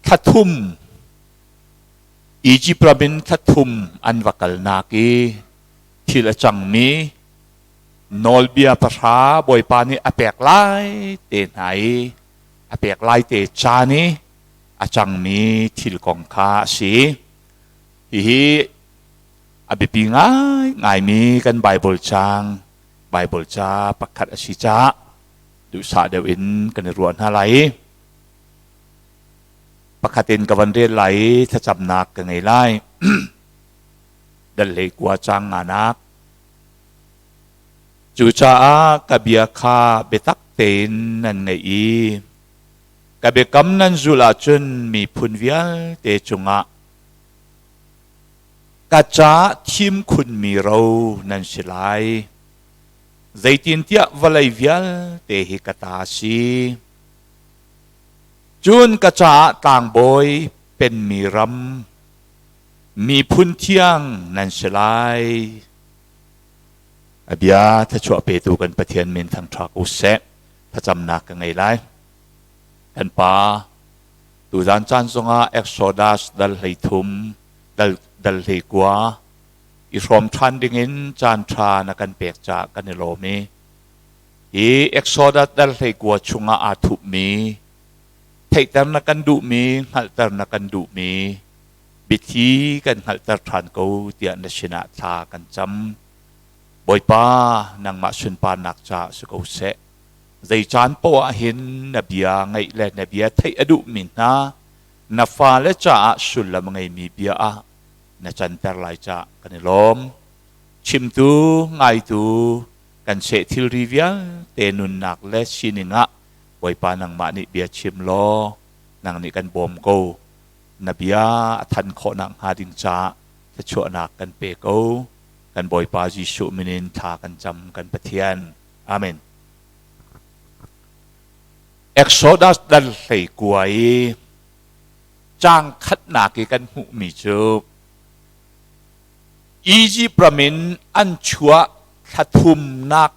Thla thum Egypt ram in thla thum an va kalnak i thil a cangmi nawlbia pahra Bawipa nih a pek lai te hna i a pek lai te caan i a cangmi thil kong kha a si. Hihi a biapi ngaingaimi kan Baibal caang, Baibal ca pakhat a si caah duhsah deuh in kan i ruah hna lai i pakhat in ka van rel lai i thlacamnak ka ngei lai. Dal hlei kua caang nganak. Cucaah ka bia kha biatak tein nan ngaih i ka biakam nan zulh ahcun miphun vialte cungah ka ca thim khunmi ro nan si lai. Zeitintiah vawlei vialte hi ka ta a si. Cun ka caah tlangbawi penmi ram, miphun thiang nan si lai. A bia thluachuah petu kan Pathian min thangṭhak u seh. Thlacamnak ka ngei lai. Kan Pa, tuzan caan zongah Exodus dal 13, dal 19 i hrawm ṭhan dingin caan ṭha na kan pek caah kan i lawm i hi Exodus dal 19 chungah aa thupmi theihter na kan duhmi, hngalhter na kan duhmi biathi kan hngalhter ṭhan ko tiah na sinah thla kan cam. Bawipa, nangmah sunparnak caah si ko seh. Zei caan poah ah hin na bia ngaih le na bia theih a duhmi hna na fale caah sullam a ngeimi bia ah na canter lai caah kan i lawm. Chimtu, ngaitu, kan seh thilri vialte nunnak le sining ah Bawipa nangmah nih bia chim law nang nih kan bawm ko. Na bia a than khawh nakhnga ding caah thluachuahnak kan pe ko. Kan Bawipa Jesuh min in thla kan cam kan Pathian. Amen. Exodus dal 19 i caang khatnak i kan hmuhmi cu Egypt ram in an chuah thla thumnak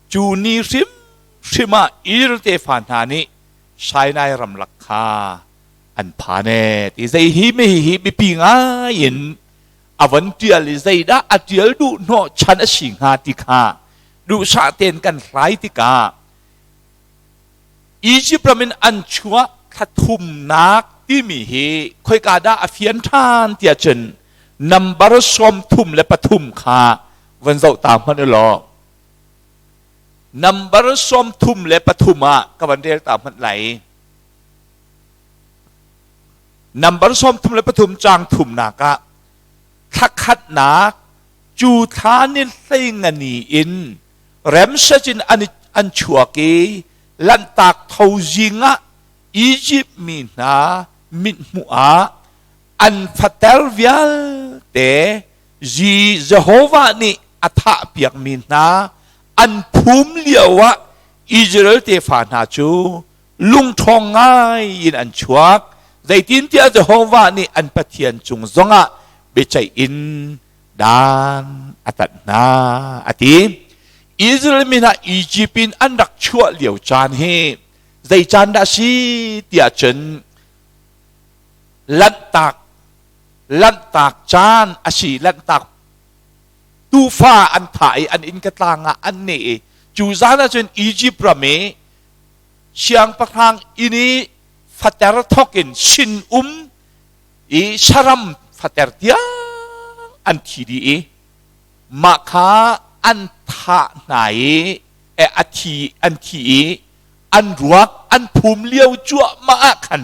cu ni hrimhrim ah Israel tefa hna nih Sinai ramlak kha an phan ee ti zei hi mi hi biapi ngai in a von ṭial i zeidah a ṭial duh hnawh chan a si hnga ti kha duhsah tein kan hlai tikah Egypt ram in an chuah thla thumnak timi hi khoika dah a fian ṭhan tiah cun nambar 33 kha von zoh ta hmanh u law nambar 33 ah ka van rel ta hmanh lai. Nambar 33 caang thumnak ah thla khatnak cu thla ni hlei ngani in Ramses in an chuak i Lanhtak tho zing ah Izipt mi hna mithmuh ah an fater vialte Jehovah nih a thahpiakmi hna an phum lio ah Israel tefa hna cu lungṭhawng ngai in an chuak. Zeitintiah Jehovah nih an Pathian cung zongah biaceih in dan a tat hna, a ti. Israel mi hna Egypt in an rak chuah lio caan hi zei caan dah si tiah cun Lanhtak Lanhtak caan a si. Lanhtak tuufa an thah i an innka tlang ah an neh i cu zan ah cun Egypt ram i siangpahrang inn i fater thawk in sinum i saram fater tiang an thi dih i mah kha an thah hna i a thi an thi i an ruak an phum lio cuahmah ah khan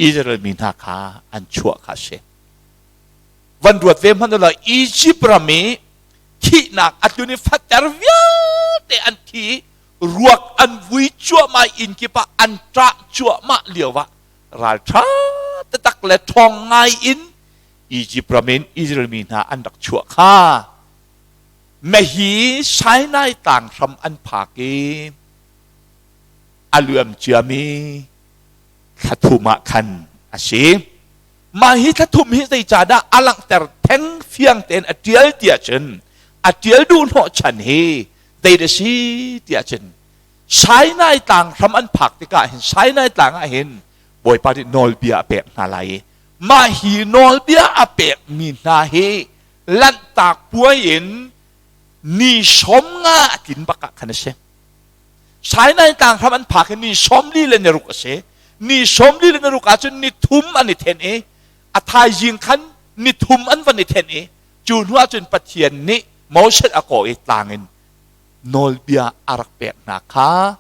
Israel mi hna kha an chuah kha a si. Van ruat ve hmanh law Egypt ram i thihnak a tlun i fater vialte an thi ruak an vui cuahmah inn kip ah an ṭah cuahmah lio ah ralṭha taktak le ṭhawng ngai in Egypt ram in Israel mi hna an rak chuah kha Mehi Sinai tlang hram an phak i a luam ciami thla thum ah khan a si. Mah hi thla thum hi zeicahdah a langhter theng fiang tein a ṭial tiah cun a ṭial duh hnawh chan hi zei da si tiah cun Sinai tlang hram an phak tikah hin Sinai tlang ah hin Bawipa nih nawlbia a pek hna lai i mah hi nawlbia a pekmi hna hi Lanhtak puai in ni 50 a tlin bak ah khan a si. Sinai tlang hram an phak i ni 46 a si. Ni 46 ahcun ni thum an i then i a thaizing khan ni thum an van i then i cu hnu ahcun Pathian nih Moses a kawh i tlang in nawlbia a rak pek hna kha.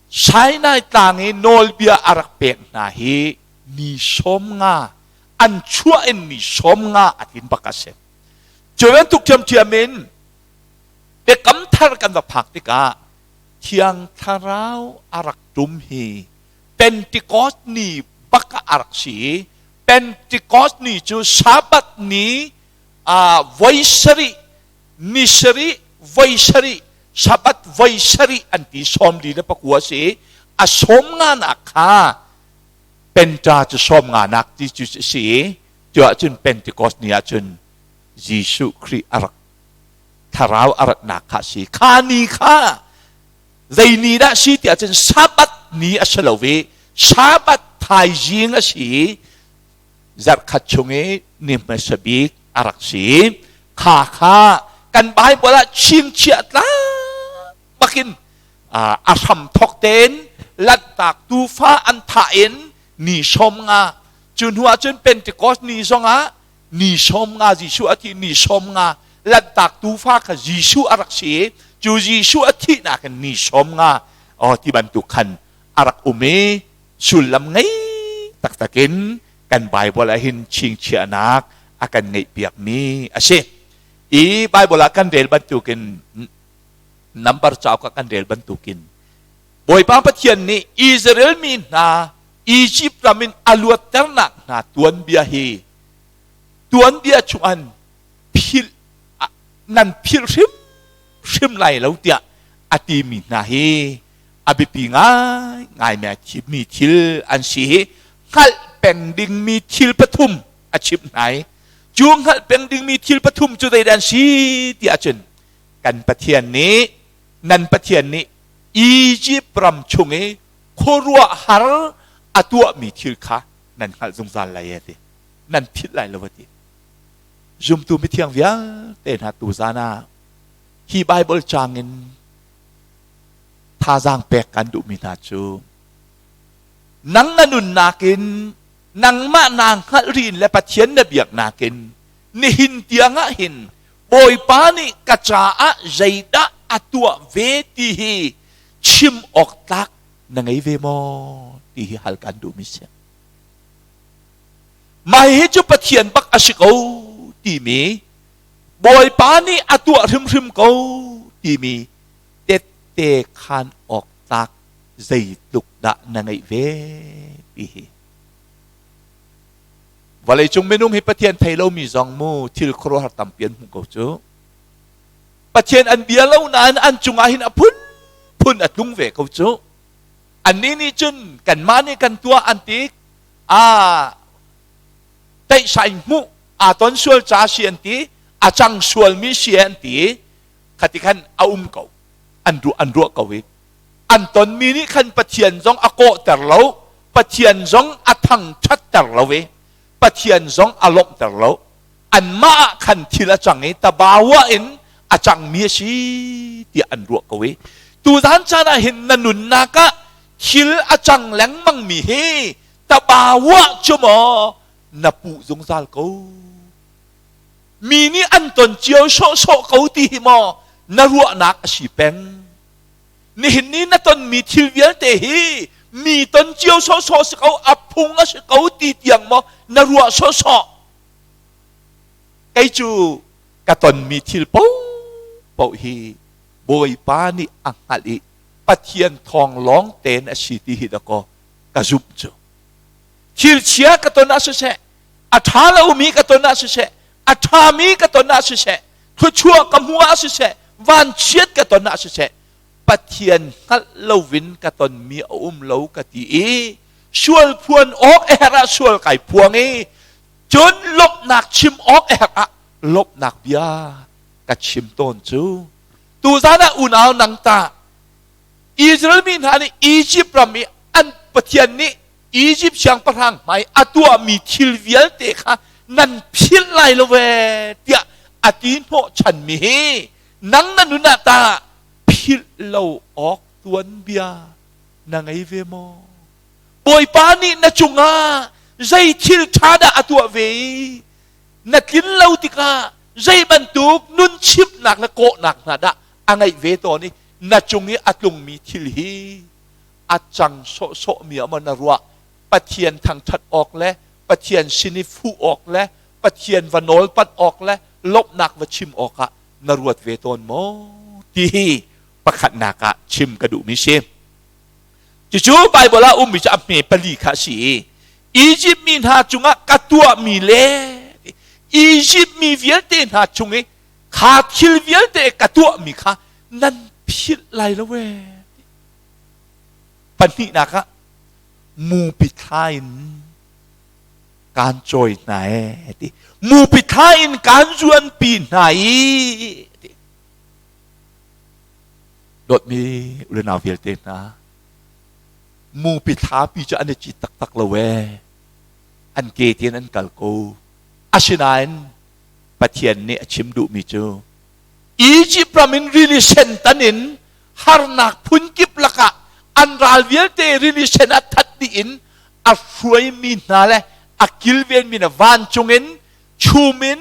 Sinai tlang i nawlbia a rak pek hna hi ni 50 an chuah in ni 50 a tlin bak a si. Cu bantuk ṭhiamṭhiam in Biakam thar kan va phak tikah Thiang Thlarau a rak ṭum hi Pentecost ni bak ah a rak si i Pentecost ni cu Sabbath ni voi sarih, ni sarih, voi sarih, Sabbath voi sarih an ti 44 a si i a 50nak kha Penta cu 50nak ti cu a si i cu ahcun Pentecost ni ahcun Jesuh Khrih a rak thlarau a ratnak kha a si. Kha ni kha zei ni dah si ti ahcun Sabbath ni a si lo i Sabbath thaizing a si i zarhkhat chung i ni hmasa bik a rak si. Kha kha kan Bible ah chingchiah tlak bakin a hram thok tein Lanhtak tuufa an thah in ni 50, cu hnu ahcun Pentecost ni zongah ni 50 Jesuh a thih ni 50, Lanhtak tuufa kha Jesuh a rak si i cu Jesuh a thihnak in ni 50 aw ti bantuk khan a rak um i sullam ngei taktak in kan Bible ah hin chingchiahnak a kan ngeihpiakmi a si. I Bible ah kan rel bantukin, Number cauk ah kan rel bantukin, Bawipa Pathian nih Israel mi hna Egypt ram in a luatternak hna tuanbia hi tuanbia chungah philh nan philh hrimhrim lai lo tiah a timi hna hi a biapi ngaingai mi thil an si hi hngalh peng dingmi thil pathum a chimh hna i cu hngalh peng dingmi thil pathum cu zeidah an si ti ahcun kan Pathian nih, nan Pathian nih Egypt ram chung i khuaruahhar a tuahmi thil kha nan hngalh zungzal lai a ti, nan philh lai lo a ti. Zumtu mithiang vialte hna, tuzan ah hi Bible caang in thazaang pek kan duhmi hna cu nang na nunnak in nangmah naa hngalh rin le Pathian na biaknak in nihin tiang ah hin Bawipa nih ka caah zeidah a tuah ve ti hi chim awk tlak na ngei ve maw ti hi hal kan duhmi si. Mah hi cu Pathian bak a si ko timi, Bawipa nih a tuah hrimhrim ko timi tette khan awk tlak zeitluk dah na ngeih ve ti hi. Vawleicung minung hi Pathian thei lomi zong mu thil khuaruahhar tampi an hmuh ko cu. Pathian an bia lo nain an cungah hin a phunphun a tlung ve ko cu. Annih nih cun kanmah nih kan tuah an ti, a teihsain hmuh aa ton sual ca si an ti, a cang sualmi si an ti. Khati khan a um ko, an ruah an ruah ko i an tonmi nih khan Pathian zong a kawhter lo, Pathian zong a thangṭhatter lo i Pathian zong a lawmhter lo. Anmah ah khan thil a cang i tabawa in a cangmi a si tiah an ruah ko i tuzan caan ah hin na nunnak ah thil a cang lengmangmi hi tabawa cu maw na puh zungzal ko, mi nih an ton cio sawhsawh ko ti hi maw na ruahnak a si peng? Nihin ni na tonmi thil vialte hi mi ton cio sawhsawh si ko, a phung a si ko ti tiang maw na ruah sawhsawh? Kei cu ka tonmi thil paohpaoh hi Bawipa nih a hngalh i Pathian thawng lawng tein a si ti hi dakaw ka zumh cu. Thil chia ka ton ah siseh, a ṭha lomi ka ton ah siseh, a ṭhami ka ton ah siseh, thluachuah ka hmuh ah siseh, vanchiat ka ton ah siseh, Pathian hngalh loin ka tonmi a um lo ka ti i sual phuan awk a herh ah sual kai phuang i cun lawmhnak chim awk a herh ah lawmhnak bia ka chim tawn cu. Tuzan ah unau, nang tah Israel mi hna nih Egypt ram i an Pathian nih Izipt siangpahrang hmai a tuahmi thil vialte kha nan philh lai lo ve tiah a ti hnawhchanmi hi nang na nun ah tah philh lo awk tuanbia na ngei ve maw? Bawipa nih na cungah zei thil ṭha dah a tuah ve i na tlin lo tikah zei bantuk nun chimhnak le kawhnak hna dah a ngeih ve tawn i na cung i a tlungmi thil hi a cang sawhsawhmi ah maw na ruah? Pathian thangṭhat awk le Pathian sin i fuh awk le Pathian va nawlpat awk le lawmhnak va chim awkah na ruat ve tawn maw? Ti hi pakhatnak ah chim ka duhmi si. Cucu Baibal ah ummi cu a hme pali kha a si i Izipt mi hna cungah ka tuahmi le Izipt mi vialte hna chung i kha thil vialte ka tuahmi kha nan philh lai lo ee. Pahnihnak ah mupi thla in kaan cawi hna ee ti. Mupi thla in kaan zuanpi hna i ti. Dawtmi unau vialte hna, mupi thlapi cu an i cit taktak lo ee. An ke tein an kal ko. Asinain Pathian nih a chim duhmi cu Egypt ram in rili sen tan in harnak phunkip lakah an ral vialte rili sen ah that dih in a hruaimi hna le a kilvenmi hna vancung in chum in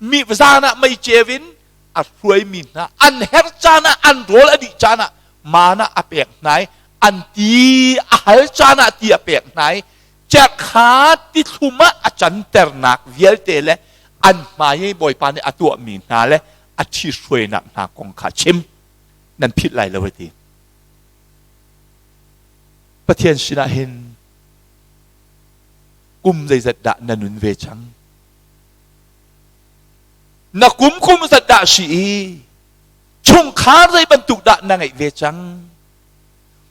mi zan ah meiceu in a hruaimi hna an herh caan ah an rawl a dih caan ah mana a pek hna i an ti a hal caan ah ti a pek hna i cerhkha ti thlum ah a canternak vialte le an hmai i Bawipa nih a tuahmi hna le a ṭhihruainak hna kong kha chim nan philh lai lo a ti. Pathian sinah hin kum zeizat dah na nun ve cang? Na kum kum zat dah si i chungkhar zei bantuk dah na ngeih ve cang?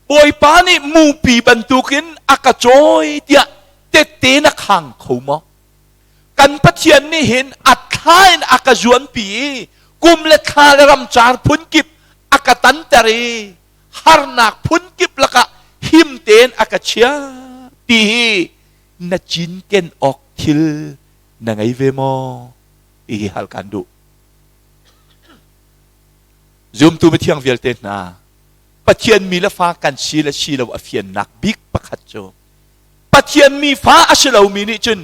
Bawipa nih mupi bantukin a ka cawi tiah tette na khang kho maw? Kan Pathian nih hin a thla in a ka zuanpi i kum le thla le ramcar phunkip a ka tanter i harnak phunkip lakah him tein a ka chia ti hi na cinken awk thil na ngei ve maw? Ti hi hal kan duh. Zumtu mithiang vialte hna, Pathian mi le fa kan si le si lo a fiannak bik pakhat cu Pathian mi fa a si lomi nih cun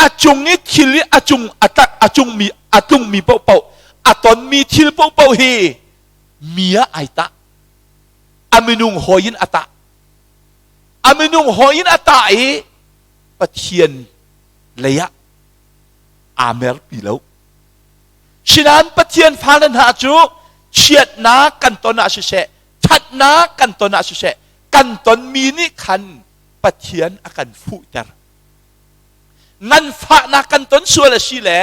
a cung i thil i a cung a tlak a cung mi a tlungmi paohpaoh a tonmi thil paohpaoh hi mi ah ai tah a minung hawi in a tah a minung hawi in a tah i Pathian lei ah aa merpi lo Sinain Pathian fale hna cu chiatnak kan ton ah siseh, ṭhatnak kan ton ah siseh, kan tonmi nih khan Pathian a kan fuhter. Nganfahnak kan ton sual a si le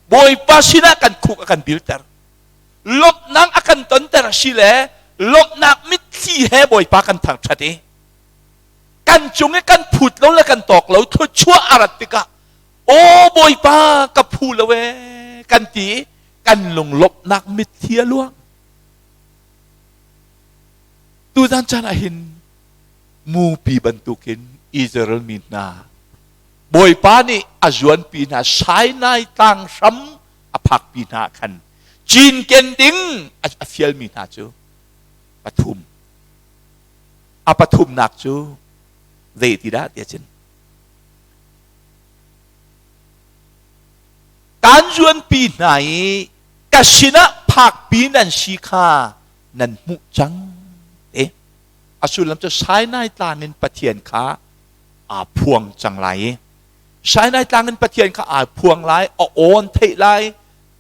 Bawipa sinah kan khuk a kan bilter. Lawmhnak a kan tonter a si le lawmhnak mitthli he Bawipa kan thangṭhat i kan cung i kan phut lo le kan tawk lo thluachuah a rat tikah Aw Bawipa ka phu lo ee kan ti i kan lunglawmhnak mitthli a luang. Tuzan caan ah hin mupi bantukin Israel mi hna Bawipa nih a zuanpi hna Sinai tlang hram a phakpi hna khan cinken ding a fialmi hna cu pathum. A pathumnak cu zei ti dah tiah cun Kaan zuanpi hna i ka sinah phakpi nan si kha nan hmuh cang. Te. A sullam cu Sinai tlang in Pathian kha aa phuang cang lai i Sinai tlang in Pathian kha aa phuang lai, a aw an theih lai,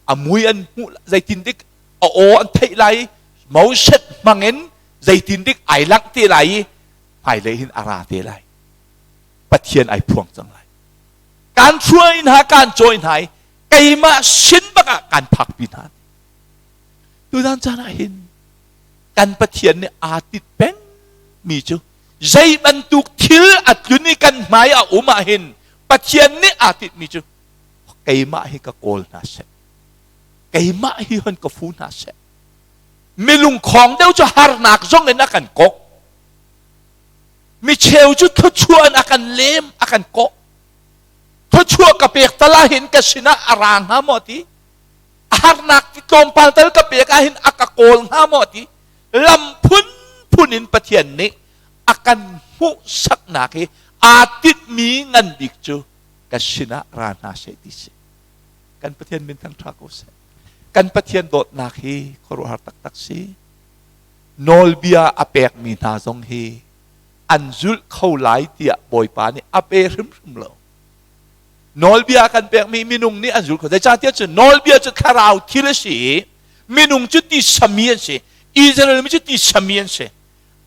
a mui an hmuh zeitin dik a aw an theih lai i Moses hmangin zeitin dik ai langh te lai i hmailei hin a ra te lai. Pathian ai phuang cang lai. Kaan hruai hna, kaan cawi hna i keimah sin bak ah kaan phakpi hna. Tuzan caan ah hin kan Pathian nih aa tit peng mi cu zei bantuk thil a tlun i kan hmai a um ah hin Pathian nih aa tit mi cu keimah hi ka kawl hna seh. Keimah hi hon ka fu hna seh. Milung khong deuh cu harnak zong in a kan kok. Micheu cu thluachuah in a kan lem, a kan kawh. Thluachuah ka pek tal ahhin ka sinah a ra hnga maw ti? A harnak ti tlawmpal tal ka pek ahhin a ka kawl hnga maw ti? Lam phunphun in Pathian nih a kan hmuhsaknak hi aa tinhmi ngan bik cu ka sinah ra hna seh ti si. Kan Pathian min thangṭha ko seh. Kan Pathian dawtnak hi khuaruahhar taktak si. Nawlbia a pekmi hna zong hi an zulh kho lai tiah Bawipa nih a pe hrimhrim lo. Nawlbia kan pekmi minung nih an zul kho. Zeicahtiah cun nawlbia cu thlarau thil a si i minung cu tisami an si. Israel mi cu tisami an si.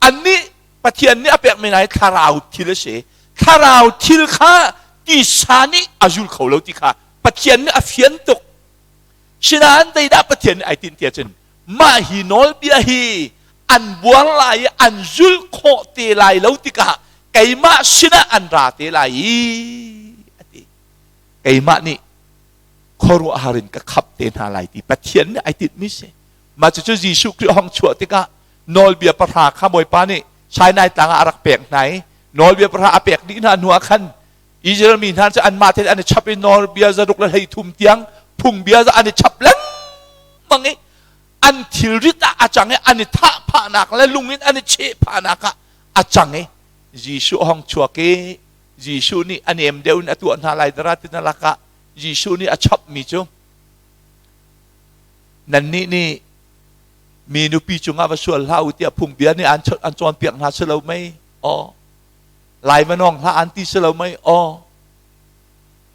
Annih Pathian nih a pekmi hna hi thlarau thil a si. Thlarau thil kha tisa nih a zul kho lo ti kha Pathian nih a fian tuk. Sinain zeidah Pathian nih ai tinh tiah cun mah hi nawlbia hi an buar lai i an zulh khawh te lai lo tikah keimah sinah an ra te lai i a ti. Keimah nih khuaruahhar in ka khap te hna lai ti Pathian nih ai tinhmi si. Mah cucu Jesuh Khrih hong chuah tikah nawlbia pahra kha Bawipa nih Sinai tlang ah a rak pek hna i nawlbia pahra a pek dih hna hnu ah khan Israel mi hna cu anmah tein an i chap i nawlbia 113 tiang phungbia an i chap lengmang i an thilrit ah a cang i an i thah phahnak le lung in an i cheh phahnak ah a cang i Jesuh hong chuak i Jesuh nih a nem deuh in a tuah hna lai dara ti na lakah Jesuh nih a chapmi cu nannih nih mi nupi cungah va sual hlah u tiah phungbia nih an cawnpiak hna si lo mei? Aw. Lai va nawng hlah an ti si lo mei? Aw.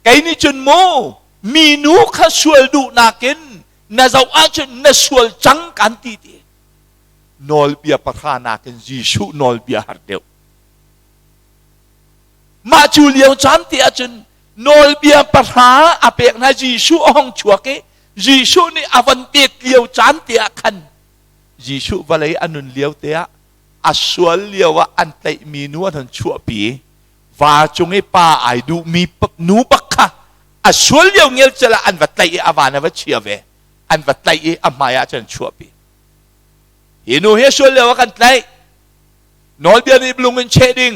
Kei nih cun mu minu kha sual duhnak in na zoh ahcun na sual cang kan ti ti. Nawlbia pahra nakin Jesuh nawlbia har deuh. Mah cu lio caan te ahcun nawlbia pahra a pek hna Jesuh a hong chuak i Jesuh nih a von pek lio caan te ah khan Jesuh vawlei a nun lio te ah a sual lio ah an tlaihmi nu an hon chuahpi va cung i pa ai duhmi nu bak kha a sual lio ngelcel ah an va tlaih i a van a va chia ve an va tlaih i a hmai ah cun chuahpi hi nu hi a sual lio ah kan tlaih nawlbia nih lung in cheh ding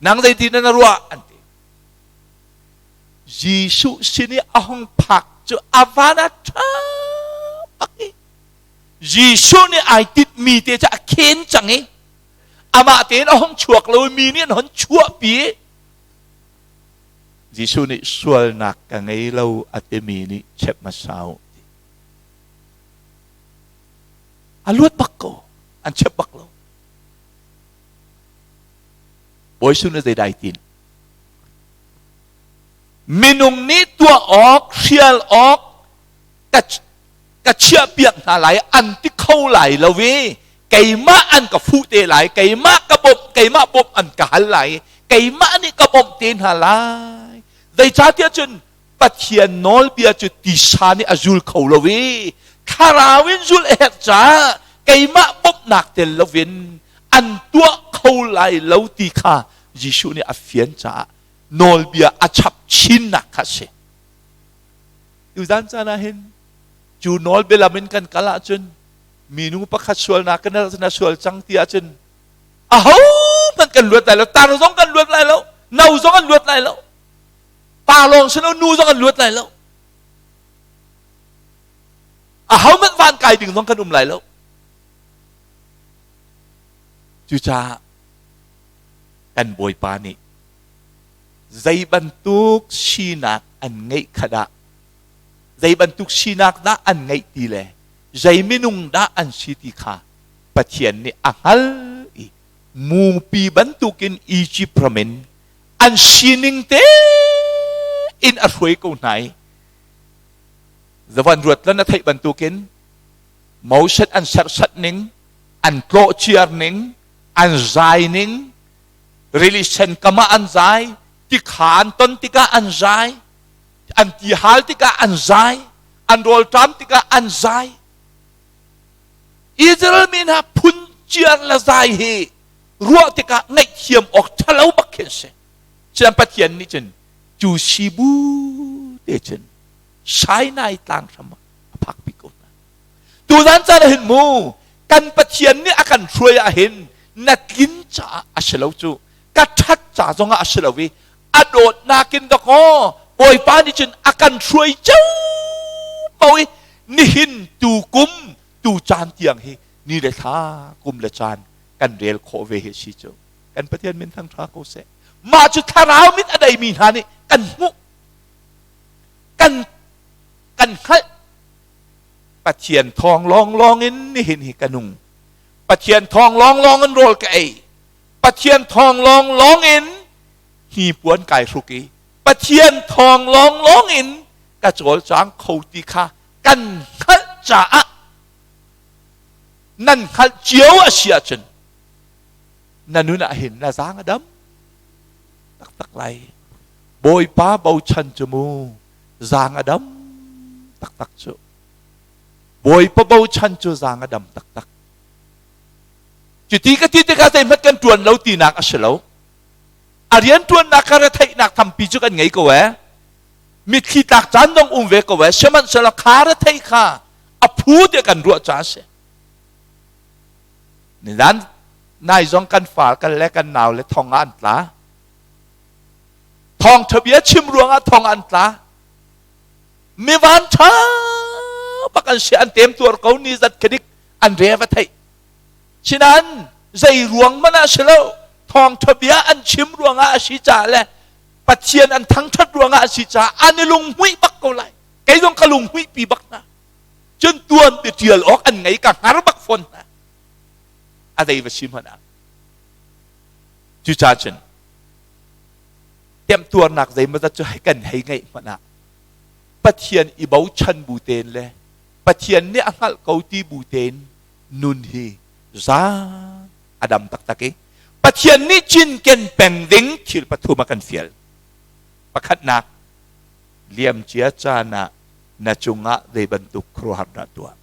nang zeitin na ruah an ti Jesuh sin i a hung phak cu a van a ṭha bak i Jesuh nih ai titmi te cu a khen cang i amah tein a hung chuak lo mi nih an hon chuahpi Jesuh nih sualnak ka ngei lo a timi nih chep hmasa u a luat bak ko an chep bak lo Bawi Jesuh nih zeidai tin minung nih tuah awk hrial awk ka ka chiahpiak hna lai an ti kho lai lo i keimah an ka fuh te lai keimah ka bawmh keimah bawmh an ka hal lai keimah nih ka bawmh te hna lai zeicahtiah cun Pathian nawlbia cu tisa nih a zul kho lo i thlarau in zulh a herh caah keimah bawmhnak tel loin an tuah kho lai lo ti kha Jesuh nih a fian caah nawlbia a chap chinnak kha a si. Tuzan caan ah hin cu nawlbia lam in kan kal ahcun minu pakhat sualnak kan na sual cang ti ahcun aho hmanh kan luat lai lo tar zong kan luat lai lo no zong an luat lai lo pa lawng si lo nu zong an luat lai lo aho hmanh van kai ding zong kan um lai lo cucaah kan Bawipa nih zei bantuk sinak an ngeih kha dah zei bantuk sinak dah an ngeih ti le zei minung dah an si ti kha Pathian nih a hngal i mupi bantukin Egypt ram in an sining te in a hruai ko hna i zavan ruat lan a theih bantukin Moses an serhsat ning an tlawhciar ning an zai ning rili sen kam ah an zai tikha an ton tikah an zai an ti hal tikah an zai an rawlṭam tikah an zai Israel mi hna phunciar le zai hi ruah tikah ngaihthiam awk ṭhalo bak khi an si Sian Pathian nih cun cu sibu te cun Sinai tlang hram a phakpi ko hna Tuzan caan ah hin mu kan Pathian nih a kan hruai ah hin na tlin caah a si lo cu ka ṭhat ca zongah a si lo i A dawtnak in dakaw Bawipa nih cun a kan hruai ceomo i nihin tu kum tu caan tiang hi ni le thla kum le caan kan rel khawh ve hi si cu. Kan Pathian min thang ṭha ko seh. Mah cu thlarau mit a deimi hna nih kan hmuh kan kan hngalh. Pathian thawng lawnglawng in nihin hi ka nung. Pathian thawng lawnglawng in rawl ka ei. Pathian thawng lawnglawng in hnipuan kai hruk i Pathian thawng lawnglawng in ka cawlcang kho ti kha kan hngalh caah nan hngalh cio a si ahcun na nun ah hin na zaang a dam taktak lai. Bawipa bochan cu mu zaang a dam taktak cu. Bawipa bochan cu zaang a dam taktak. Cuti ka ti tikah zeihmanh kan ṭuan lo tinak a si lo. A rian ṭuannak kha retheihnak tampi cu kan ngei ko ee. Mitthli tlak caan dong um ve ko ee. Sihmanhsehlaw kha retheih kha a phu tiah kan ruah caah a si. Nizan nai zong kan far kan le kan nau le thong ah an tla. Thawngṭha bia chim ruangah thong an tla. Mi van ṭha bak an si an tem tuar ko ni zat khadik an re va theih. Sinain zei ruang hmanh ah si lo thawngṭha bia an chim ruangah a si caah le Pathian an thangṭhat ruangah a si caah an i lunghmuih bak ko lai. Kei zong ka lunghmuih pi bak hna. Cun tuan ti ṭial awk an ngei ka hngar bak fawn hna. A zei va si hmanh ah. Cucaah cun temtuarnak zeimawzat cu kan hei ngeih hmanh ah Pathian i bochan bu tein le Pathian nih a hngalh ko ti bu tein nun hi zaang a dam taktak i Pathian nih cinken peng ding thil pathum a kan fial. Pakhatnak, liamcia caan ah na cungah zei bantuk khuaruahhar dah tuah.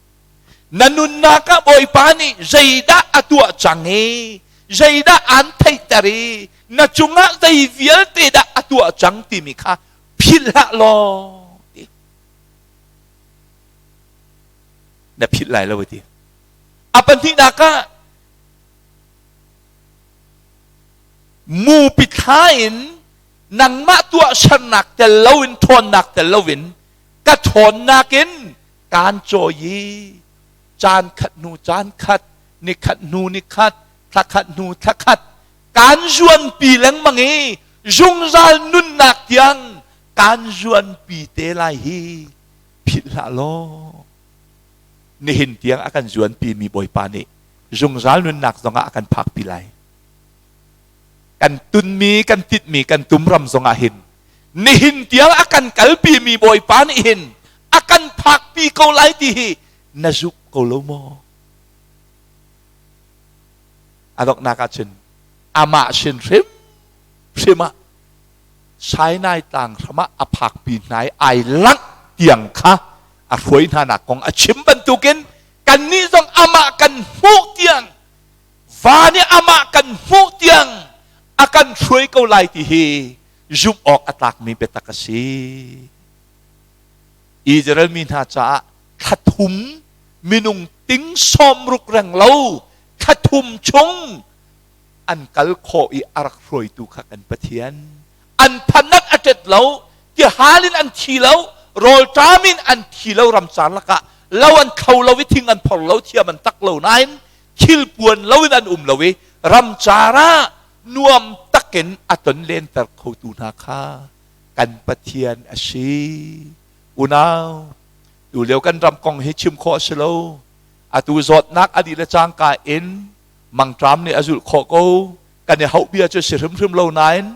Na nunnak ah Bawipa nih zeidah a tuah cang i zeidah aan theihter i na cungah zei vialte dah a tuah cang timi kha philh hlah law ti. Na philh lai lo ti. A pahnihnak ah mupi thla in nangmah tuahsernak tel loin ṭhawnnak tel loin ka ṭhawnnak in kaan cawi i caan khat hnu caan khat ni khat hnu ni khat thla khat hnu thla khat kaan zuanpi lengmang i zungzal nunnak tiang kaan zuanpi te lai hi philh hlah law nihin tiang a kan zuanpi mi Bawipa nih zungzal nunnak zongah a kan phakpi lai. Kan tunmi kan titmi kan tumram zongah hin nihin tiang a kan kalpi mi Bawipa nih hin a kan phakpi ko lai ti hi na zumh ko lo maw? A donghnak ah cun amah sin hrim hrim ah Sinai tlang hram ah a phakpi hna i ai langh tiang kha a hruai hna nak kong a chim bantukin kannih zong amah kan hmuh tiang va nih amah kan hmuh tiang a kan hruai ko lai ti hi zumh awk a tlakmi biatak a si. Israel mi hna caah thla thum minung ting sawmruk reng lo thla thum chung an kal khawh i a rak hruaitu kha kan Pathian. An phanat a ṭet lo, tihal in an thi lo, rawlṭam in an thi lo ramcar lakah lo an kho lo i thing an phor lo, thiam an tak lo nain thil puan lo in an um lo i ramcar ah nuam takin a ton lenter khotu hna kha kan Pathian a si. Unau, tu lio kan ram kong hi chim khawh a si lo. Atu zawtnak a dih le cangka in mangṭam nih a zulh khawh ko. Kan i hauh bia cu si hrimhrim lo nain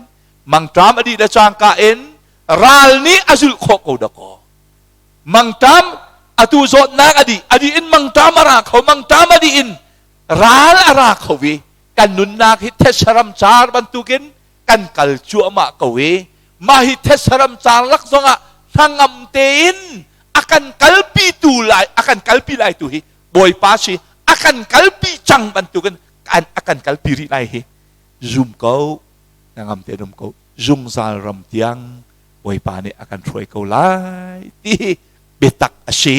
mangṭam a dih le cangka in ral nih a zulh khawh ko dakaw. Mangṭam atu zawtnak a dih a dih in mangṭam a ra kho mangṭam a dih in ral a ra kho i kan nunnak hi thetse car bantukin kan kal cuahmah ko i mah hi thetse car lak zongah hnangam tein a kan kalpi tu lai a kan kalpi lai tu hi Bawipa si a kan kalpi cang bantukin kan a kan kalpi rih lai hi zum ko hnangam tein um ko zungzal ram tiang Bawipa nih a kan hruai ko lai ti hi biatak a si.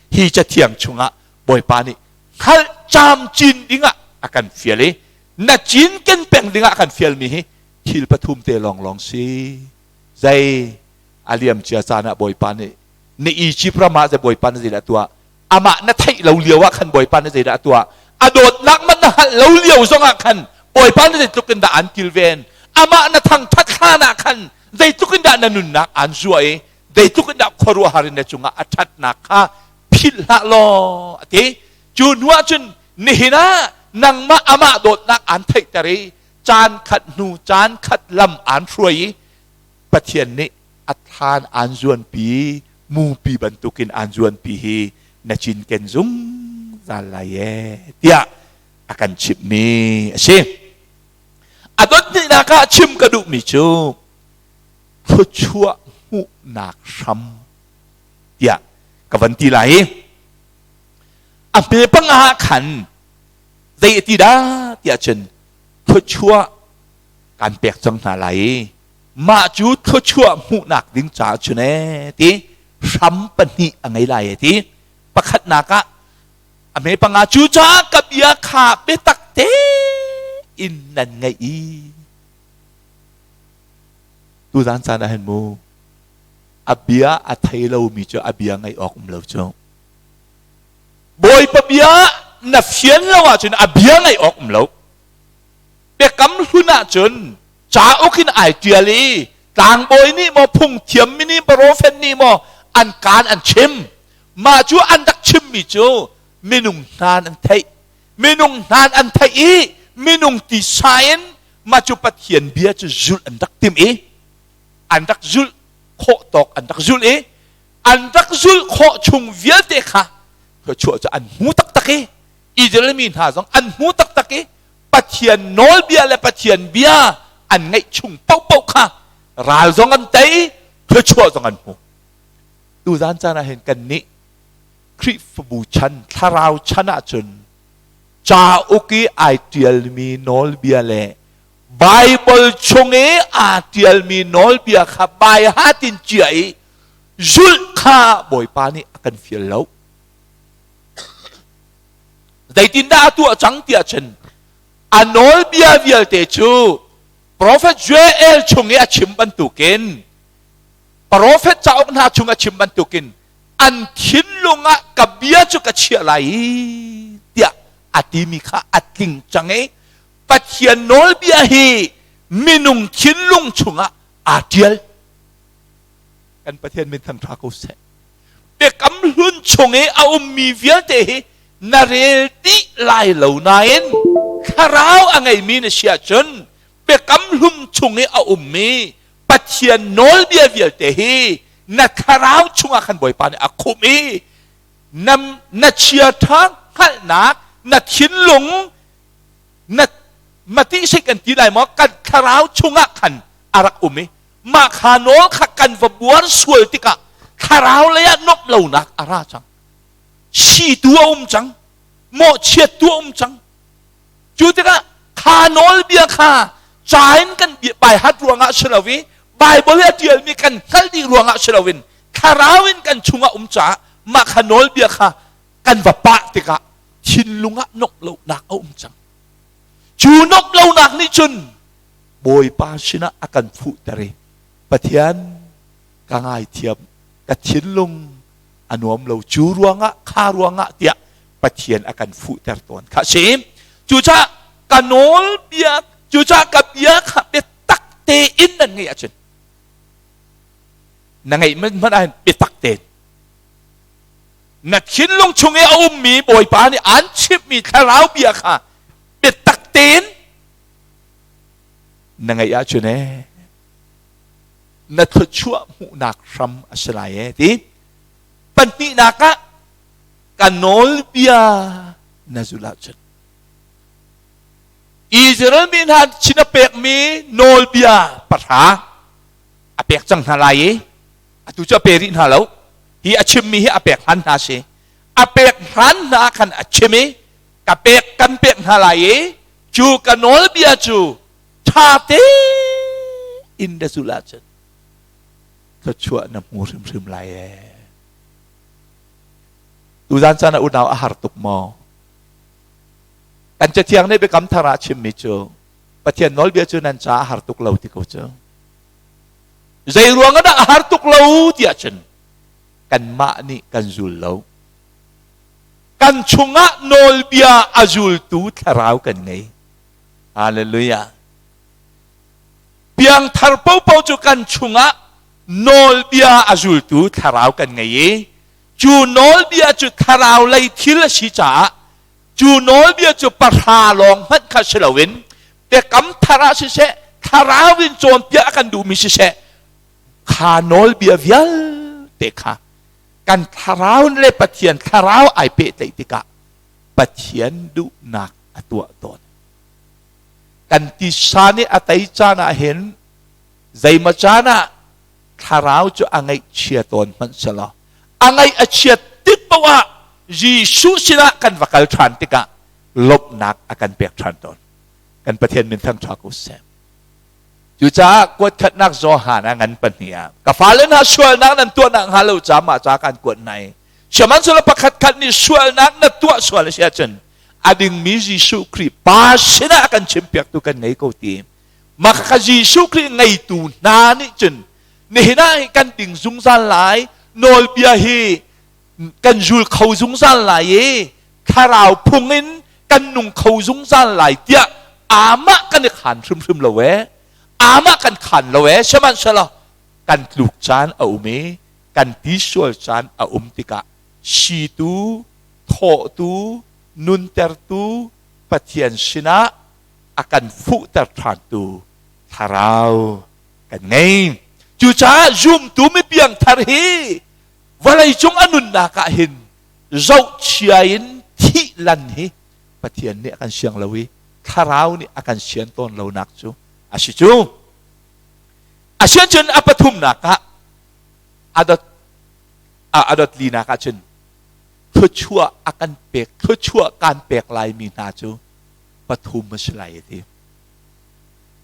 Hi cathiang chungah Bawipa nih hngalh camcin dingah a kan fial i na cinken peng dingah a kan fialmi hi Thil pathum te lawnglawng si. Zei a liam cia caan ah Bawipa nih na Egypt ram ah zei Bawipa nih zeidah a tuah? Amah na theih lo lio ah khan Bawipa nih zeidah a tuah? A dawtnak man na hngalh lo lio zong ah khan Bawipa nih zeitluk in dah an kilven? Amah na thangthat hlan ah khan zeitluk in dah na nunnak aan zuah i zeitluk in dah khuaruahhar in na cungah a ṭhatnak kha philh hlah law a ti. Cu hnu ah cun nihin ah nangmah amah dawtnak aan theihter i caan khat hnu caan khat lam aan hruai i Pathian nih a thlan aan zuanpi mupi bantukin aan zuanpi hi na cinken zungzal lai ee tiah a kan chimhmi a si. A dothnihnak ah chim ka duhmi cu thluachuah hmuhnak hram tiah ka van ti lai i a hme panga ah khan zei a ti dah tiah cun thluachuah kan pek cang hna lai i mah cu thluachuah hmuhnak ding caah cun ee ti hram pahnih a ngei lai e ti. Pakhatnak ah a hme panga cu caah ka bia kha biatak tein nan ngaih i tuzan caan ah hin mu a bia a thei lomi cu a bia ngaih awk um lo cu. Bawipa bia na fian lo ahcun a bia ngaih awk um lo. Biakam hlun ahcun cauk in ai ṭial i tlangbawi nih maw phungthiammi nih profet nih maw an kaan an chim. Mah cu an rak chimmi cu minung hnan an theih. Minung hnan an theih i minung tisa in mah cu Pathian bia cu zulh an rak timh i an rak zulh khawh tawk an rak zulh i an rak zulh khawh chung vialte kha thluachuah cu an hmu taktak i Israel mi hna zong an hmu taktak i Pathian nawlbia le Pathian bia an ngeih chung paohpaoh kha ral zong an tei, thluachuah zong an hmu. Tuzan caan ah hin kannih Khrihfabu chan, thlarau chan ahcun cauk i ai ṭialmi nawlbia le Baibal chung i aa ṭialmi nawlbia kha baihat in cia i zulh kha Bawipa nih a kan fial lo. Zeitindah a tuah cang tiah cun a nawlbia vialte cu Profet Joel chung i a chim bantukin Profet cauk hna chung a chim bantukin an thinlung ah ka bia cu ka chiah lai i tiah a timi kha a tling cang i Pathian nawlbia hi minung thinlung chungah aa ṭial. Kan Pathian min thang ṭha ko seh. Biakam hlun chung i a ummi vialte hi na rel dih lai lo nain thlarau a ngeimi na si ahcun biakam hlum chung i a ummi Pathian nawlbia vialte hi na thlarau chungah khan Bawipa nih a khumh i na, na chiaṭha hngalhnak na thinlung na mati sik kan ti lai maw kan thlarau chungah khan a rak um i mah kha nawl kha kan va buar sual tikah thlarau lei ah nuamh lonak a ra cang. Situ a um cang, mawhchiattu a um cang. Cu tikah kha nawlbia kha ca in kan baihat ruangah si lo i Baibal i a ṭialmi kan hngalh dih ruangah si loin thlarau in kan chungah um caah mah kha nawlbia kha kan va pah tikah thinlung ah nuamh lonak a um cang. Cu nuamh lonak nih cun Bawipa sinah a kan fuhter i Pathian ka ngaithiam, ka thinlung a nuam lo cu ruangah kha ruangah tiah Pathian a kan fuhter tawn kha si. Cucaah ka nawlbia, cucaah ka bia kha biatak tein nan ngeih ahcun na ngeih hmanh ahhin biatak tein na thinlung chung i a ummi Bawipa nih aan chimhmi thlarau bia kha biatak tein na ngeih ahcun ee na thluachuah hmuhnak hram a si lai ee ti. Pahnihnak ah ka nawlbia na zulh ahcun Israel mi hna chin a pekmi nawlbia pahra a pek cang hna lai i atu cu a pe rih hna lo. Hi a chimmi hi a pek hlan hna si. A pek hlan hna khan a chim i ka pek kan pek hna lai i cu ka nawlbia cu ṭha tein na zulh ahcun thluachuah na hmu hrimhrim lai ee. Tuzan caan ah unau a har tuk maw? Kan Cathiang nih Biakam Thar ah chimmi cu Pathian nawlbia cu nan caah a har tuk lo ti ko cu. Zei ruang ah dah a har tuk lo tiah cun kanmah nih kan zul lo. Kan chungah nawlbia a zultu thlarau kan ngei. Hallelujah. Piangthar popo cu kan chungah nawlbia a zultu thlarau kan ngei i cu nawlbia cu thlarau lei thil a si caah cu nawlbia cu pahra lawng hmanh kha si loin biakam thar ah siseh thlarau in cawnpiak a kan duhmi siseh kha nawlbia vialte kha kan thlarau le Pathian thlarau ai pehtlaih tikah Pathian duhnak a tuah tawn. Kan tisa nih a tei caan ah hin zeimaw caan ah thlarau cu a ngaihchia tawn hmanh selaw a ngaih a chiat tik paoh ah Jesuh sinah kan va kal ṭhan tikah lawmhnak a kan pek ṭhan tawn. Kan Pathian min thangṭha ko seh. Cucaah kuatkhatnak Johan a ngan pahnih ah ka fale hna sualnak nan tuahnak hnga lo ca mah ca kan kuat hna i sihmanhsehlaw pakhat khat nih sualnak na tuah sual a si ahcun a dingmi Jesuh Khrih Pa sinah a kan chimpiaktu kan ngei ko ti mah kha Jesuh Khrih ngeitu hna nih cun nihin ah kan ding zungzal lai nawlbia hi kan zul kho zungzal lai i thlarau phung in kan nung kho zungzal lai tiah amah kan i khaan hrimhrim lo ee amah kan khaan lo ee sihmanhsehlaw kan tluk caan a um i kan ti sual caan a um tikah situ thawhtu nuntertu Pathian sinah a kan fuhter ṭhantu thlarau kan ngei. Cucaah zumtu mi piangthar hi vawleicung a nunnak ah hin zohchia in thih lan hi Pathian nih a kan siang lo i thlarau nih a kan sian tawn lonak cu a si cu. Asiahcun a pathumnak ah a dot a dot linak ah cun thluachuah a kan pek thluachuah kan pek laimi hna cu pathum a si lai a ti.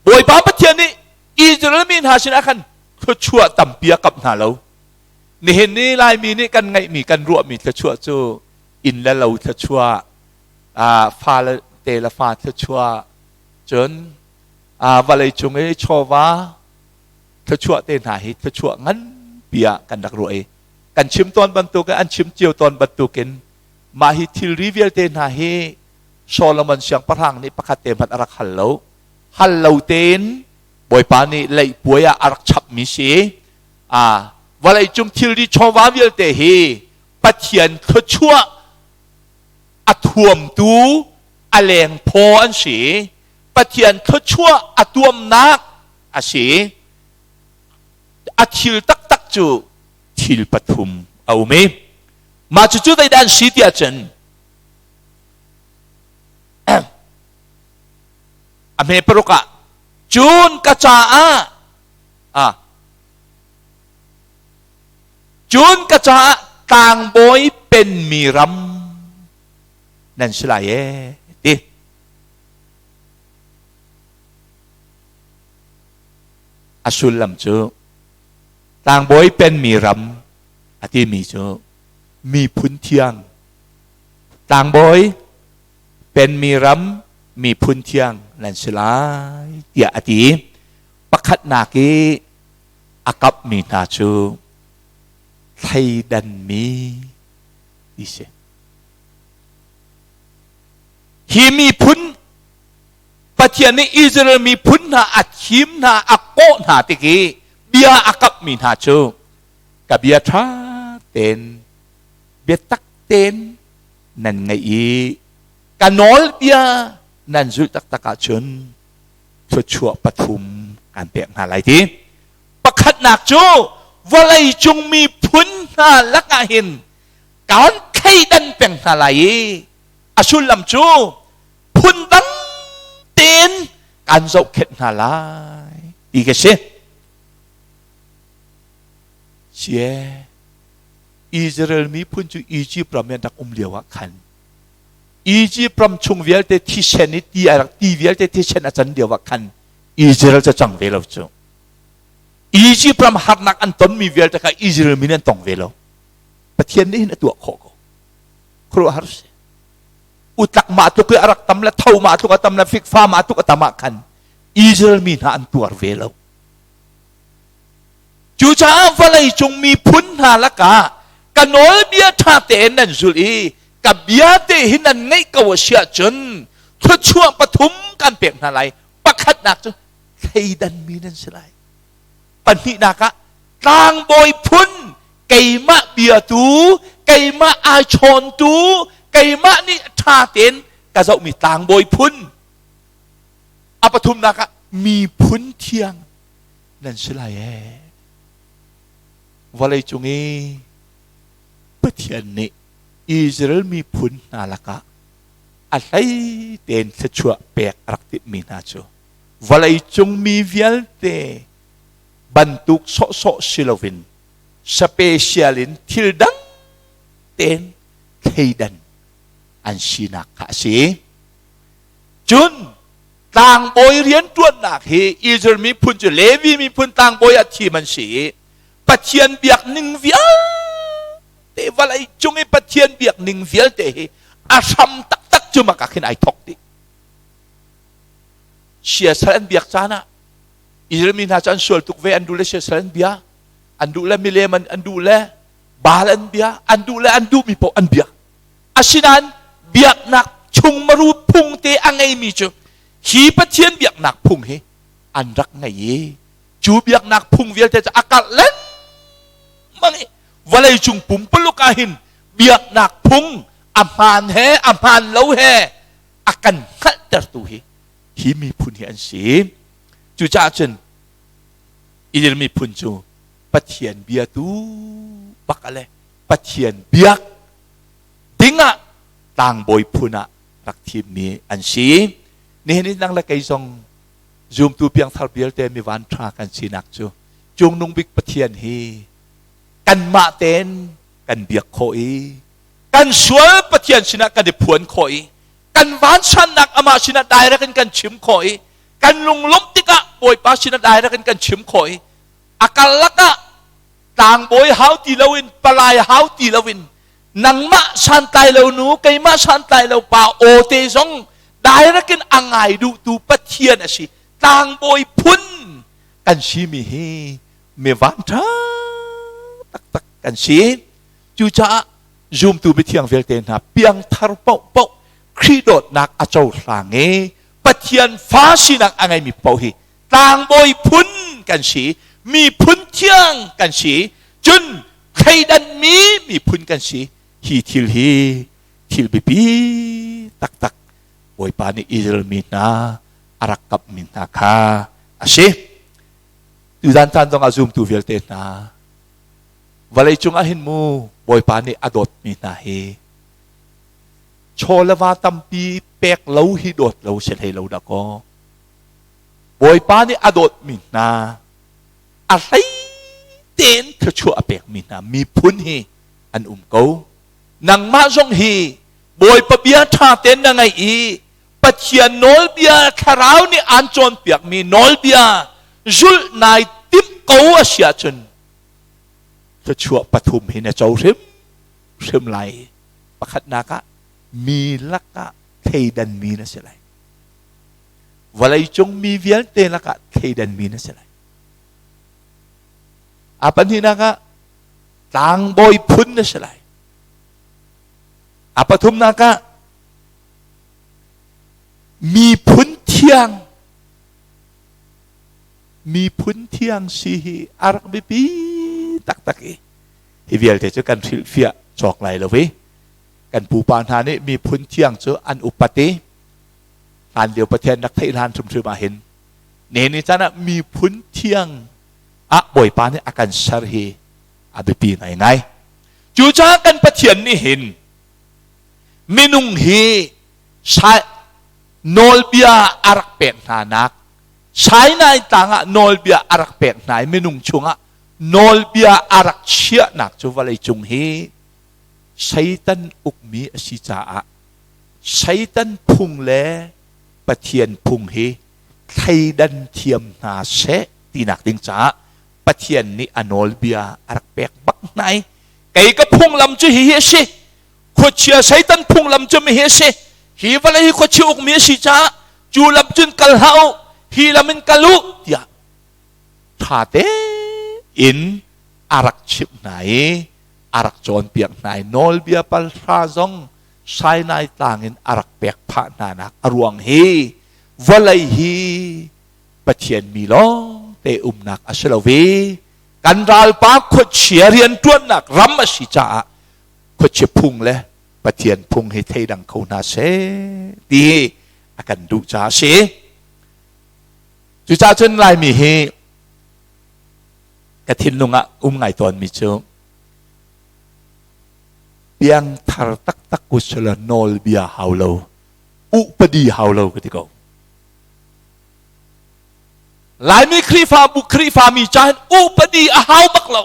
Bawipa Pathian nih Israel mi hna sinah khan thluachuah tampi a kamh hna lo. Nihin ni Laimi nih kan ngeihmi kan ruahmi thluachuah cu inn le lo thluachuah, fa le te le fa thluachuah, cun vawlei cung i chawva thluachuah te hna hi thluachuah nganpi ah kan rak ruah i kan chim tawn bantukin an chim cio tawn bantukin mah hi thilri vialte hna hi Solomon siangpahrang nih pakhat te hmanh a rak hal lo. Hal lo tein Bawipa nih leihpuai ah a rak chapmi si. A vawleicung thilri chawva vialte hi Pathian thluachuah a thuamtu a lengphaw an si. Pathian thluachuah a tuamnak a si. A thil taktak cu thil pathum a um i mah cucu zeidah an si tiah cun a hme paruk ah cun ka caah ah cun ka caah tlangbawi penmi ram nan si lai ee ti a sullam cu tlangbawi penmi ram a timi cu miphun thiang Tlangbawi, penmi ram miphun thiang nan si lai tiah a ti. Pakhatnak i a kapmi hna cu thleidanmi ti si. Hi miphun Pathian nih Israel miphun hna a thim hna a kawh hna tik i bia a kapmi hna cu ka bia ṭha tein biatak tein nan ngaih i ka nawlbia nan zulh taktak ahcun thluachuah pathum kan pek hna lai ti. Pakhatnak cu vawleicung miphun hna lakah hin kaan thleidan peng hna lai i a sullam cu phundang tein kan zohkhenh hna lai ti ka si. Sie Israel miphun cu Egypt ram i an rak um lio ah khan Egypt ram chung vialte thisen i ti a rak ti vialte thisen a can lio ah khan Israel cu cang ve lo cu. Egypt ram harnak an tonmi vialte kha Israel mi nih an tong ve lo. Pathian nih hin a tuah khawh ko. Khuaruahhar si. Utlak mah tluk i a rak tam le tho mah tluk a tam le fikfa mah tluk a tam ah khan Israel mi hna an tuar ve lo. Cucaah vawlei cung miphun hna lakah ka nawlbia ṭha tein nan zulh i ka bia te hi nan ngaih ko a si ahcun thluachuah pathum kan pek hna lai. Pakhatnak cu thleidanmi nan si lai. Pahnihnak ah tlangbawi phun keimah biatu, keimah ai chawntu, keimah nih ṭha tein ka zohmi tlangbawi phun. A pathumnak ah miphun thiang nan si lai ee. Vawlei cung i Pathian nih Israel miphun hna lakah a hlei tein thluachuah pek a rak timhmi hna cu vawlei cung mi vialte bantuk sawhsawh si loin special in thil dang tein thleidan an sinak kha a si. Cun tlangbawi rianṭuannak hi Israel miphun cu Levi miphun tlangbawi ah thim an si i Pathian biak ning vialte vawlei cung i Pathian biak ning vialte hi a hram taktak cu maka khin ai thok dih. Siasal an biak caan ah Israel mi hna cu an sual tuk ve, an duh le siasal an bia, an duh le milem an duh le Baal an bia, an duh le an duhmi paoh an biak. Asinain biaknak chungmaru phung te a ngeimi cu hi Pathian biaknak phung hi an rak ngei i cu biaknak phung vialte cu a karh lengmang i vawlei cung pumpuluk ah hin biaknak phung a hmaan he a hmaan lo he a kan hngalhtertu hi hi miphun hi an si. Cucaah cun Israel miphun cu Pathian biatu bak le Pathian biak dingah tlangbawi phun ah rak thimmi an si. Nihin in nang le kei zong zumtu piangthar vialte mi van ṭha kan sinak cu Cungnung bik Pathian hi kanmah tein kan biak khawh i kan sual Pathian sinah kan i phuan khawh i kan vansannak amah sinah direct in kan chim khawh i kan lunglawmh tikah Bawipa sinah direct in kan chim khawh i a karlak ah tlangbawi hau ti loin palai hau ti loin nangmah santlai lo nu keimah santlai lo pa aw te zong direct in a ngai duhtu Pathian a si. Tlangbawi phun kan simi hi mi van ṭha taktak kan si. Cucaah zumtu mithiang vialte hna piangthar paohpaoh Khrih dawtnak a cohlang i Pathian fa sinak a ngeimi paoh hi tlangbawi phun kan si, miphun thiang kan si, cun thleidanmi miphun kan si. Hi thil hi thil biapi taktak Bawipa nih Israel mi hna a rak kamhmi hna kha a si. Tuzan caan zongah zumtu vialte hna vawlei cungah hin mu Bawipa nih a dawtmi hna hi chaw le va tampi pek lo hi dawt lo si hlei lo dah kaw. Bawipa nih a dawtmi hna a hlei tein thluachuah a pekmi hna miphun hi an um ko. Nangmah zong hi Bawipa bia ṭha tein na ngaih i Pathian nawlbia thlarau nih aan cawnpiakmi nawlbia zulh nai timh ko a si ahcun thluachuah pathum hi na co hrimhrim lai. Pakhatnak ah mi lakah thleidanmi na si lai. Vawleicung mi vialte lakah thleidanmi na si lai. A pahnihnak ah tlangbawi phun na si lai. A pathumnak ah miphun thiang miphun thiang si hi a rak biapi taktak i hi vialte cu kan hrilhfiah cawk lai lo i kan pupa hna nih miphun thiang cu an upat i hlan lio Pathian rak theih hlan hrimhrim ah hin ne ni caan ah miphun thiang ah Bawipa nih a kan ser hi a biapi ngaingai. Cucaah kan Pathian nih hin minung hi nawlbia a rak pek hna nak Sinai tlang ah nawlbia a rak pek hna i minung chungah nawlbia a rak chiahnak cu vawlei cung hi Satan ukmi a si caah Satan phung le Pathian phung hi thleidan thiam hna seh tinak ding caah Pathian nih a nawlbia a rak pek bak hna i kei ka phunglam cu hihi a si, khuachia Satan phunglam cu mi hi a si, hi vawlei hi khuachia ukmi a si caah cu lam cun kal hlah u. Hi lam in kal u tiah ṭha tein a rak chimh hna i a rak cawnpiak hna i nawlbia palhra zong Sinai tlang in a rak pek phah hna nak a ruang hi vawlei hi Pathian mi lawng te umnak a si lo ve. Kan ralpa khuachia rianṭuannak ram a si caah khuachia phung le Pathian phung hi theidang kho hna seh ti hi a kan duh caah a si. Cucaah cun Laimi hi ka thinlung ah um ngai tawnmi cu piangthar taktak usila nawlbia hau lo, upadi hau lo ka ti ko. Laimi Khrihfabu Khrihfami ca hin upadi a hau bak lo.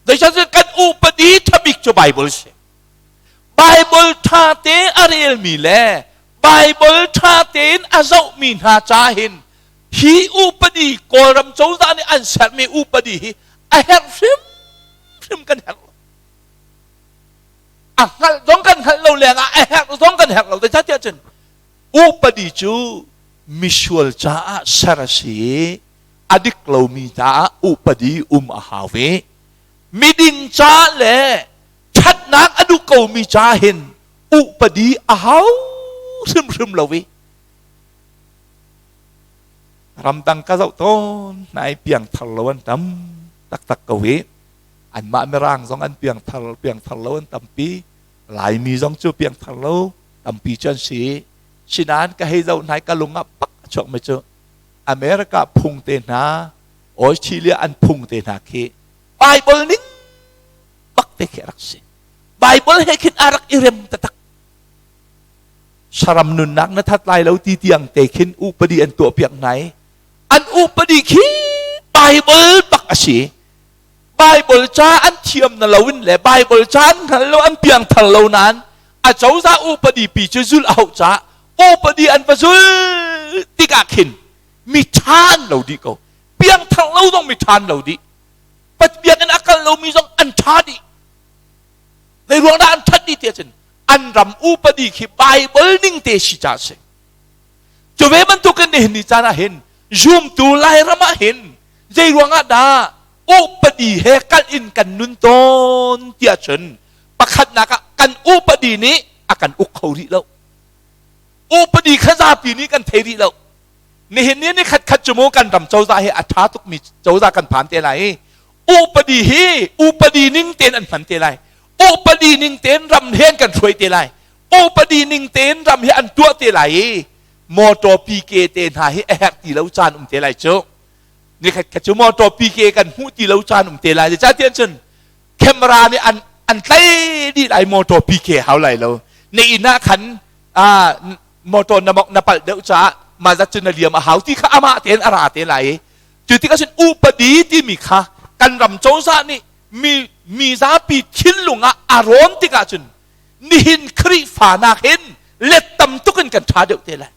Zeicahtiah kan upadi ṭhabik cu Bible si. Bible ṭha te a relmi le Bible ṭha tein a zohmi hna ca hin hi upadi Kawlram cozah nih an sermi upadi hi a herh hrimhrim kan herh lo. A hngalh zong kan hngalh lo lengah a herh zong kan herh lo. Zeicahtiah cun upadi cu misual caah ser a si i a dik lomi caah upadi um a hau i miding ca le ṭhatnak a duh komi ca hin upadi a hau hrimhrim lo i ramdang ka zoh tawn nai piangthar lo an tam taktak ko i anmah mirang zong an piangthar piangthar lo an tampi. Laimi zong cu piangthar lo tampi cu an si. Sinain ka hei zoh hna i ka lung ah pak a chuakmi cu America phung te hna, Australia an phung te hna khi Bible ning bak te khi a rak si. Bible he khin a rak i rem taktak. Saram nunnak na that lai lo ti tiang te khin upadi an tuah piak hna i an upadi khi Bible bak a si. Bible ca an thiam na lo in le Bible ca an hngal lo, an piangthar lo nain a cozah upadi pi cu zulh a hauh caah upadi an va zul tikah khin mi ṭha an lo dih ko. Piangthar lo zong mi ṭha an lo dih. Biakinn a kal lomi zong an ṭha dih. Zei ruang dah an ṭhat dih ti ahcun an ram upadi khi Bible ning te si caah a si. Cu ve bantukin nihin ni caan ah hin zumtu Lairam ah hin zei ruangah dah upadi he kalh in kan nun tawn tiah cun pakhatnak ah kan upadi nih a kan uk kho rih lo. Upadi kha zapi nih kan thei rih lo. Nihin ni ni khat khat cu mu kan ram cozah hi a ṭha tukmi cozah kan phan te lai i upadi hi upadi ning tein an hman te lai. Upadi ning tein ram he an kan hruai te lai. Upadi ning tein ram hi an tuah te lai i motor PK te hna hi a herh ti lo caan um te lai cu. Nikhat khat cu motor PK kan hmuh ti lo caan um te lai. Zeicahtiah cun camera nih an an tlai dih lai, motor PK hau lai lo. Na inn ah khan motor na mok na palh deuh caah mah zat cu na liam a hau ti kha amah tein a ra te lai i cu tikah cun upadi timi kha kan ram cozah nih mi mi zapi thinlung ah a rawn tikah cun nihin Khrihfa nak hin let tam tuk in kan ṭha deuh te lai.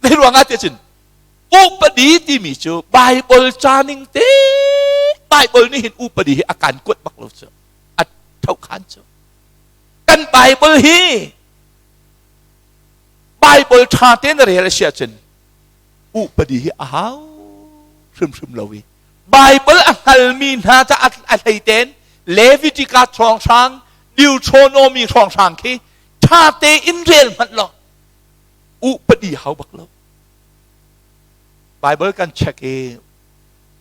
Zei ruangah tiah cun upadi timi cu Bible ca ning te Bible nih hin upadi hi a kan kuat bak lo cu, a thokhan cu. Kan Bible hi Bible ṭha tein na rel a si ahcun upadi hi a hau hrimhrim lo i Bible a hngalmi hna ca a hlei tein Leviticus hrawnghrang, Deuteronomy hrawnghrang khi ṭha tein rel hmanh law upadi hau bak lo. Bible kan check i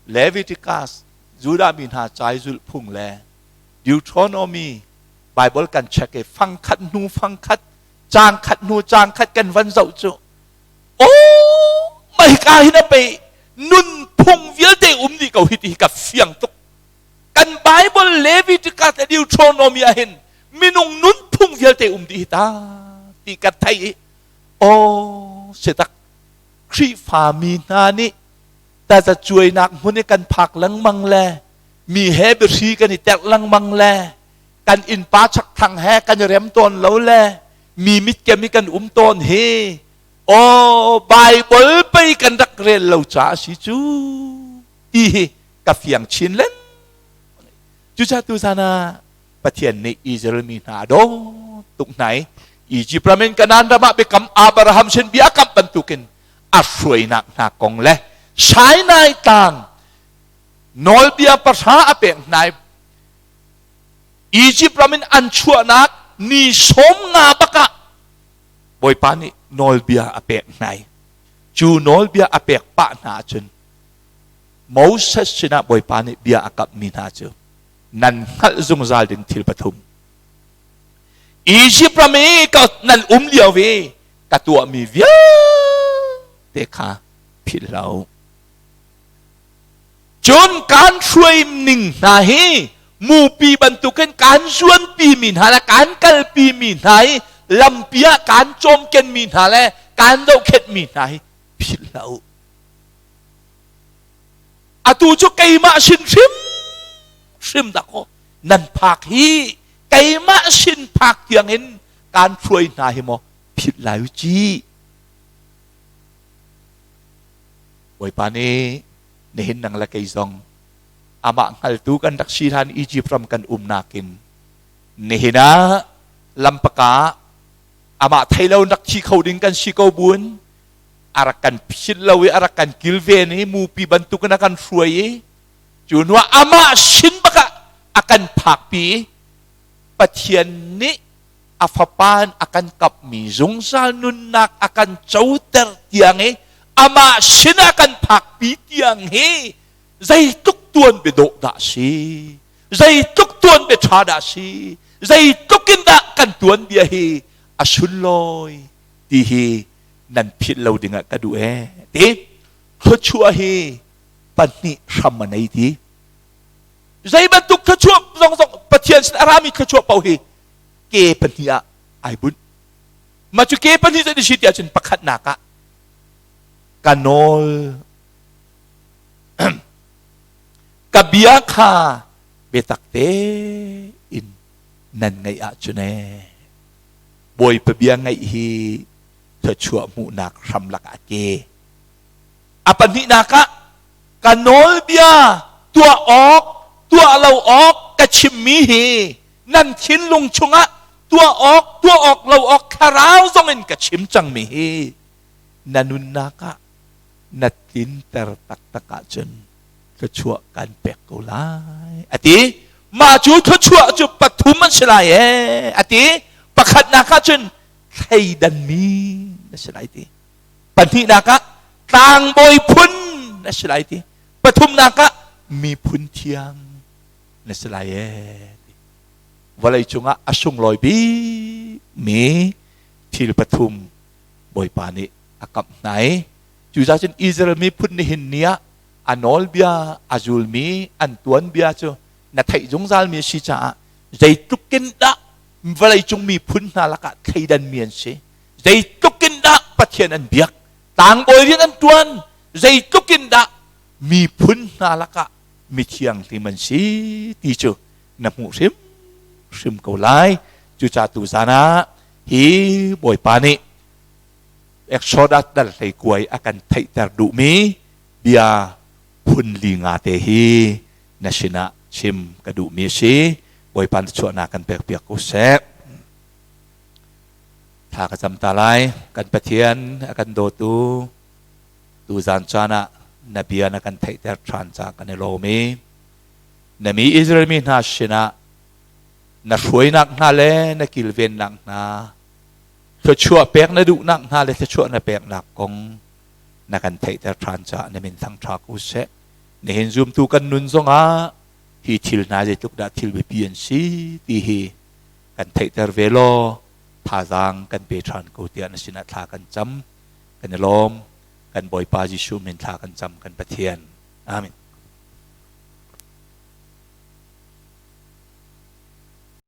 Leviticus Judah mi hna cai zulh phung le Deuteronomy Bible kan check i fangkhat hnu fangkhat, caang khat hnu caang khat kan van zoh cu oh my ka hin a pe nun phung vialte um dih ko hi ti hi ka fiang tuk. Kan Bible Leviticus le Deuteronomy ah hin minung nun phung vialte um dih hi ta ti ka thei i oh sitak Khrihfa mi hna nih tazacuainak hmun i kan phak lengmang le mi he biahri kan i terh lengmang le kan innpa chakthlang he kan i rem tawn lo le mi mitkem i kan um tawn hi aw Bible pei kan rak rel lo caah a si cu ti hi ka fiang chin len. Cucaah tuzan ah Pathian nih Israel mi hna a dawt tuk hna i. Egypt ram in Kanaan ram ah biakam Abraham sin bia a kamh bantukin a hruainak hna kong le Sinai tlang nawlbia pahra a pek hna i Egypt ram in an chuahnak ni 50 bakah Bawipa nih nawlbia a pek hna i cu nawlbia a pek pah hna ahcun Moses sinah Bawipa nih bia a kamhmi hna cu nan hngalh zungzal ding thil pathum Egypt ram i ka nan um lio i ka tuahmi vialte kha philh hlah u. Cun kaan hruai ning hna hi mupi bantukin kaan zuanpi mi hna le kaan kalpi mi hna i lampi ah kaan cawmken mi hna le kaan zohkhenh mi hna hi philh hlah u. Atu cu keimah sin hrim hrim dah kaw nan phak hi keimah sin phak tiangin kaan hruai hna hi maw philh lai u ci. Bawipa nih nihin nang le kei zong amah hngaltu kan rak si hlan Egypt ram kan um nakin nihin ah lampaka amah thei lo rak thi kho ding kan si ko buin a rak kan philh lo i a rak kan kilven i mupi bantukin a kan hruai i cu hnuah amah sin bakah a kan phakpi i Pathian nih a fapa in a kan kapmi zungzal nunnak a kan coter tiang i amah sin a kan phakpi tiang hi zeitluk tuan biadawh dah si, zeitluk tuan bia ṭha dah si, zeitluk in dah kan tuan bia hi a sunlawi ti hi nan philh lo dingah ka duh ee ti. Thluachuah hi pahnih hram a nei ti. Zei bantuk thluachuah zong zong Pathian sin a rami thluachuah paoh hi ke pahnih ah ai bunh. Mah cu ke pahnih zei si ti ahcun pakhatnak ah ka nawl ka bia kha biatak tein nan ngaih ahcun ee Bawipa bia ngaih hi thluachuah hmuhnak hramlak ah ke. A pahnihnak ah ka nawlbia tuah awk, tuah lo awk ka chimmi hi nan thinlung chungah tuah awk, tuah awk lo awk thlarau zong in ka chim cangmi hi na nunnak ah na tlinter taktak ahcun thluachuah kan pek ko lai a ti. Mah cu thluachuah cu pathum an si lai ee a ti. Pakhatnak ah cun thleidanmi na si lai ti. Pahnihnak ah tlangbawi phun na si lai ti. Pathumnak ah miphun thiang na si lai ee ti. Vawlei cungah a sunglawi bikmi thil pathum Bawipa nih a kamh hna i cucaah cun Israel miphun nihin ni ah a nawlbia a zulmi an tuanbia cu na theih zungzalmi a si caah zeitluk in dah vawleicung miphun hna lakah thleidanmi an si, zeitluk in dah Pathian an biak, tlangbawi rian an ṭuan, zeitluk in dah miphun hna lakah mithianghlim an si ti cu na hmuh hrim hrim ko lai. Cucaah tuzan ah hi Bawipa nih Exodus dal hleikuai a kan theihter duhmi bia phun li nga te hi na sinah chim ka duhmi a si. Bawipa na chuahnak kan pekpiak ko seh. Thla ka cam ta lai. Kan Pathian a kan dawtu tuzan caan ah na bia na kan theihter ṭhan caah kan i lawm i na mi Israel mi hna sinah na hruainak hna le na kilvennak hna thluachuah pek na duhnak hna le thluachuah na peknak kong na kan theihter ṭhan caah na min thangṭha ko seh. Nihin zumtu kan nun zongah hi thil hna zeitluk dah thil biapi an si ti hi kan theihter ve law thazaang kan pe ṭhan ko tiah na sinah thla kan cam. Kan i lawm. Kan Bawipa Jesuh min thla kan cam kan Pathian. Amen.